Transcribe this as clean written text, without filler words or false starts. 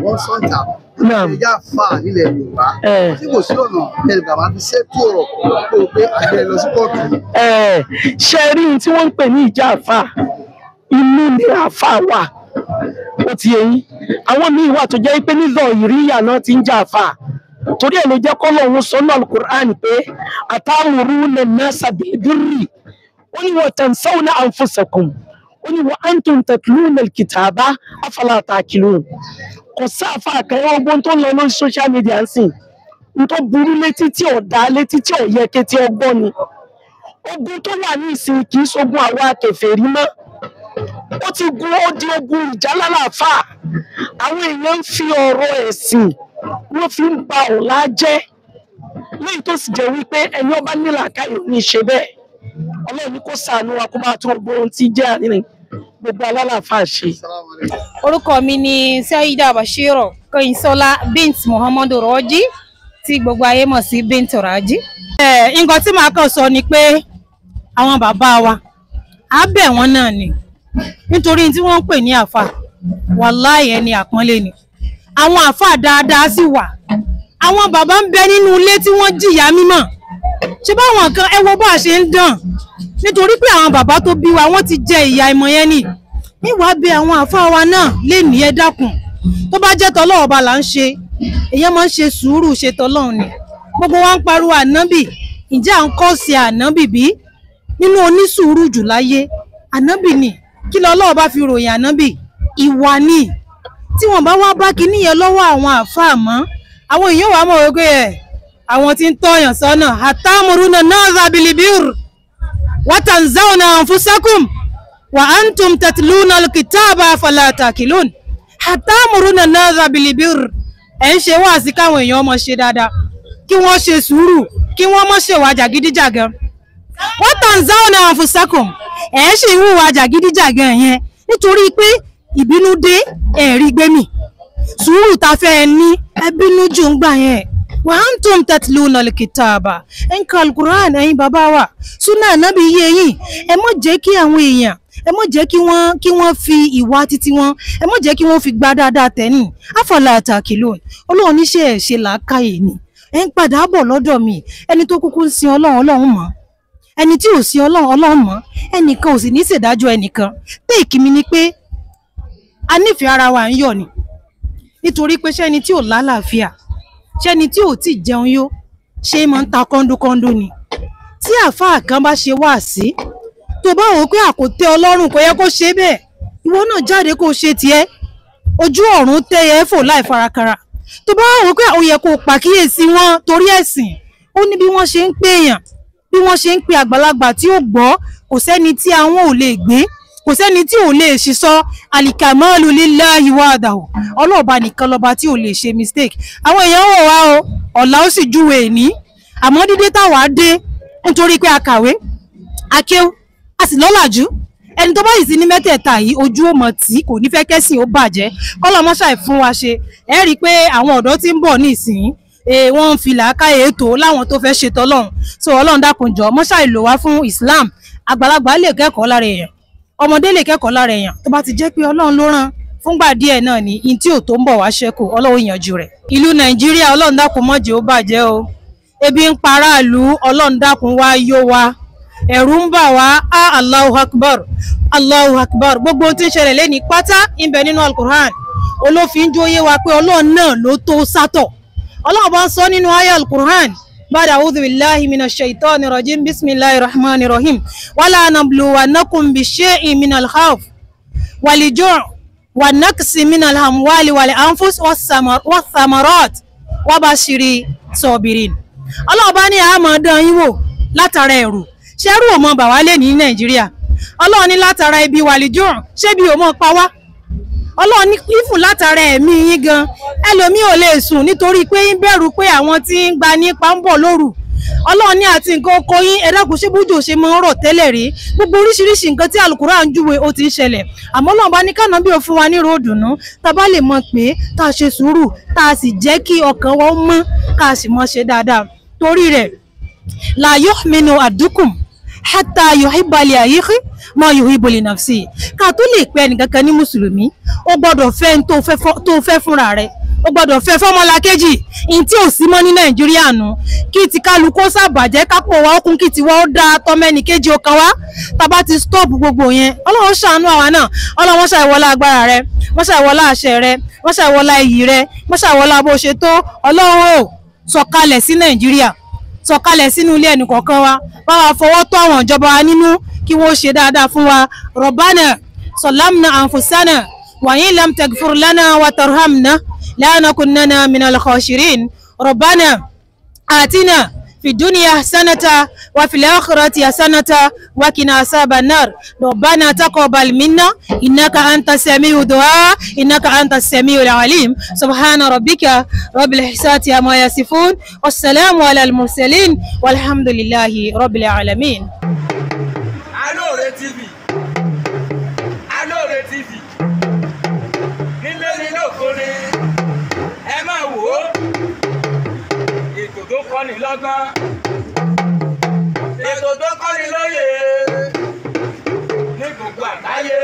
Kan sọ́ńtà ẹ̀yà fà nílẹ̀ Yorùbá tí kò sí ọ̀nà ẹ̀rù bàbá fi ṣètò ọ̀rọ̀ kó o pé àgbẹ̀ lọ sí kóòtù. Ṣe rí ohun tí wọ́n ń pè ní ìjà àfà, inú ni àfà wà, ó ti yé yín. Àwọn míì wà tó jẹ́ pé nílò ìríyà náà ti ń jà àfà, torí ẹ̀ ló jẹ́ kọ́lọ̀ òun sọ́nà alukur'an pé atamuruna nasa bilbirri, ó ní wa tansawna anfusakum, ó ní wa antum tatluna alkitaba afala taqilun. Kò sáfà kan ọgbọ́n tó ń lọ lórí social media ń sìn n tó burú létí tí ò dá létí tí ò yẹ kétí ọgbọ́n ni. Ogun tó wà ní ìsìn kì í ṣogun àwa kèfèrí mọ́, ó ti gun, ó di ogun ìjálálàfà. Àwọn èèyàn ń fi ọ̀rọ̀ ẹ̀sìn wọ́n fi ń ba ọ̀la jẹ́, léyìí tó sì jẹ́ wípé ẹni ọba nílàákàyè ò ní ṣe bẹ́ẹ̀. Ọlọ́run ní kó ṣàánú wa kó máa tún gbogbo ohun tí jẹ́ àárín gbogbo alálàáfà ṣe. Orúkọ mi ni Saida Bashiro Kẹ́yìnsọ́lá bint Muhammadu Raji, tí gbogbo ayé mọ̀ sí bint Raji. Nǹkan tí màá kàn sọ ni pé àwọn bàbá wa á bẹ̀ wọ́n náà ni, nítorí tí wọ́n ń pè ní àfà, wàláì ẹni àpọ́nlé ni. Àwọn àfà dáadáa sì wà, àwọn bàbá ń bẹ nínú ilé tí wọ́n jìyà mímọ̀. Ṣé báwọn kan ẹ wo bá a ṣe ń dàn, nítorí pé àwọn bàbá tó bí wa wọ́n ti jẹ ìyà ìmọ̀ yẹn ni. Níwàá bẹ àwọn àfà wa náà lè ní ẹ dákun, tó bá jẹ́ tọ́lọ́run ọba là ń ṣe, èèyàn máa ń ṣe sùúrù ṣe tọ́lọ́run ni. Gbogbo wa ń pariwo ànábì, ǹjẹ́ à ń kọ́ sí ànábì bí? Nínú onísùúrù jù láyé ànábì ni. Kí lọ́lọ́run bá fi ròyìn ànábì? Ìwà ni. Tí wọ́n bá wá bá kinní yẹn lọ́wọ́ àwọn àfáà mọ́, àwọn èèyàn wà mọ̀ wípé ẹ̀ àwọn tí ń tọ́yàn sọ́nà atamuruna nasa bilibir wa tanzawna anfusakum wa antum tatluna alkitaba afala taqilun. Atamuruna nasa bilibir, ẹ̀ ń ṣe wáàsí káwọn èèyàn ọmọ ṣe dáadáa, kí wọ́n ṣe sùúrù, kí wọ́n má ṣèwà jàgídíjàgan. Wa tanzawna anfusakum, ẹ̀ ṣì ń hùwà jàgídíjàgan yẹn nítorí pé ìbínú dé, ẹ̀rí gbẹ́mì. Sùúrù ta fẹ́ ẹ ní, ẹ bínú jù ń gbà yẹn. Wa antum tatluna alkitaba, ẹ̀ ń ka alukur'an, ẹ̀yin bàbá wa, súnà ànábì yé yín. Ẹ má jẹ́ kí àwọn èèyàn, ẹ má jẹ́ kí wọ́n fi ìwà títí wọn, ẹ má jẹ́ kí wọ́n fi gba dáadáa tẹ́nì. Afala taqilun, Ọlọ́run níṣẹ́ ẹ̀ ṣe làákàyè ni. Ẹ̀ ń padà bọ̀ lọ́dọ̀ mi, ẹni tó kúkú ń sin Ọlọ́run, Ọlọ́run mọ̀, ẹni tí ò sin Ọlọ́run, Ọlọ́run mọ̀, ẹnìkan ò sì ní ṣèdájọ́ ẹnìkan. Téèkì mi ni pé a nífẹ̀ẹ́ ara wa ń yọ̀ ni, nítorí pé ṣẹ́ni tí ò lálàáfíà, ṣẹ́ni tí ò tí jẹun yó, ṣé máa ń ta kọ́ńdúkọ́ńdú ni. Tí àáfàá kan bá ṣe wáàsí, tó bá wò ó pé àkótẹ́ Ọlọ́run kò yẹ kó ṣe bẹ́ẹ̀, ìwọ náà jáde kó ṣe tiẹ̀. Ojú ọ̀run tẹ́yẹ fò láì farakara. Tó bá wò ó pé ó yẹ kó pàkíyèsí wọn torí ẹ̀sìn, ó ní bí wọ́n ṣe ń pè èèyàn, bí wọ́n ṣe ń pe àgbàlagbà tí ó gbọ́, kò sẹ́ni tí àwọn ò lè gbé, kò sẹ́ni tí ò lè ṣiṣọ́. Alikamalu lillahi wahdahu, ọlọ́ọ̀ba nìkan lọ́ba tí ò lè ṣe mistake. Àwọn èèyàn wò wá o, ọ̀la ó sì júwe èní. Àmọ́ dídé táwa dé nítorí pé a kàwé, a kéwú, a sì lọ́làjú. Ẹni tó bá yìí sí ní mẹ́tẹ̀ẹ̀ta yìí, ojú ò mọ̀ tí kò ní fẹ́ kẹ́sìn ó bàjẹ́. Kọ́lọ́mọṣà fún wa ṣe. Ẹ rí i pé àwọn ọ̀dọ́ tí ń bọ̀ ní ìsìn, wọ́n ń fi làákàyè ètò láwọn tó fẹ́ ṣe tọ́lọ́run. So Ọlọ́run dákun jọ̀ọ́, mọ́ṣà ìlò wá fún Islam. Àgbàlagbà lè kẹ́kọ̀ọ́ lára èèyàn, ọmọdé lè kẹ́kọ̀ọ́ lára èèyàn, tó bá ti jẹ́ pé Ọlọ́run ló rán fúngbà díẹ̀ náà ni in tí ò tó ń bọ̀ wá ṣẹ́kù, Ọlọ́run yanjú rẹ̀. Ìlú Nàìjíríà, Ọlọ́run dákun má jẹ́ ó bàjẹ́ o. Ebi ń paráàlú, Ọlọ́run dákun wá yó wa. Ẹ̀rù ń bà wá, á Allahu Akbar, Allahu Akbar. Gbogbo ohun tí ń ṣẹlẹ̀ lẹ́ni pátá ń bẹ nínú Al-Qur'an. Olófin jó yé wa pé Ọlọ́run náà ló tó sátọ̀. Ọlọ́run bá ń sọ nínú àyá Al-Qur'an. Ba'da a'udhu billahi minash shaitani rajim, bismillahir rahmanir rahim. Wala nabluwannakum bishay'in minal khawf wal ju' wan naqsi minal amwali wal anfus was thamarat wa bashiri sabirin. Ọlọ́run bá ní a máa dán yín wò látara ẹ̀rù. Ṣẹ́rù ò mọ bà wá lé ní Nàìjíríà. Ọlọ́run ní látara ibi wal ju', ṣé bí ò mọ pa wá? Ọlọ́run ní ìfún látara ẹ̀mí yín gan. Ẹlòmíì ò lè sùn nítorí pé ń bẹ̀rù pé àwọn tí ń gba nípa ń bọ̀ lóru. Ọlọ́run ní àti nǹkan oko yín, ẹ dákun, ṣé bójú ṣe máa ń rọ̀ tẹ́lẹ̀ rí? Gbogbo oríṣiríṣi nǹkan tí Al-Qur'an ń júwe ó ti ń ṣẹlẹ̀. Àmọ́ Ọlọ́run bá ní kànáà bí ó fún wa ní ròdùnú, tá a bá lè mọ̀ pé tá a ṣe sùúrù, tá a sì jẹ́ kí ọkàn wa ó mọ́, ká a sì mọ̀ ṣe dáadáa. Torí rẹ̀, la yu'minu ahadukum, hatta yuhibba li akhihi ma yuhibbu li nafsihi. Ká tó lè pe ẹnìkankan ní mùsùlùmí, ó gbọ́dọ̀ fẹ́ n tó fẹ́ fúnra rẹ̀, ó gbọ́dọ̀ fẹ́ fọ́mọlàkejì. In tí ò sí mọ́ ní Nàìjíríà nù, kí ti kálukú ṣàbàjẹ́ kápò wa ó kún, kí tiwa ó dáa, tọ́mẹ́nì kejì ó kan wá. Tá bá ti stop gbogbo yẹn, Ọlọ́run ṣàánú àwa náà. Ọlọ́run ṣàìwọlá agbára rẹ, wọ́n ṣàìwọlá àṣẹ rẹ, wọ́n ṣàìwọlá iyì rẹ, wọ́n ṣàìwọlá bó ṣe tó. Ọlọ́run ò sọ̀kalẹ̀ sí Nàìjíríà, sọ̀kalẹ̀ sínú ilé ẹnì kọ̀ọ̀kan wa, bá wa fọwọ́ tó àwọn ìjọba wa nínú kí wọ́n ṣe dáadáa fún wa. Rabbana salamna anfusana wa in lam tagfir lana wa tarhamna lanakunanna minal khashirin. Rabbana atina fi dunya hasanata wa fil akhirati hasanata wa qina azaban nar. Rabbana taqabbal minna innaka anta samiu du'a innaka anta samiul alim. Subhana rabbika rabbil izzati amma yasifun, wassalamu ala al mursalin, walhamdulillahi rabbil alamin. Alóore TV, Alóore TV, nílé ní lóko ni ẹ máa wò ó, ètò tó kọ́ni lọ́gbọ́n, ètò tó kọ́ni lóye ní gbogbo àgbáyé.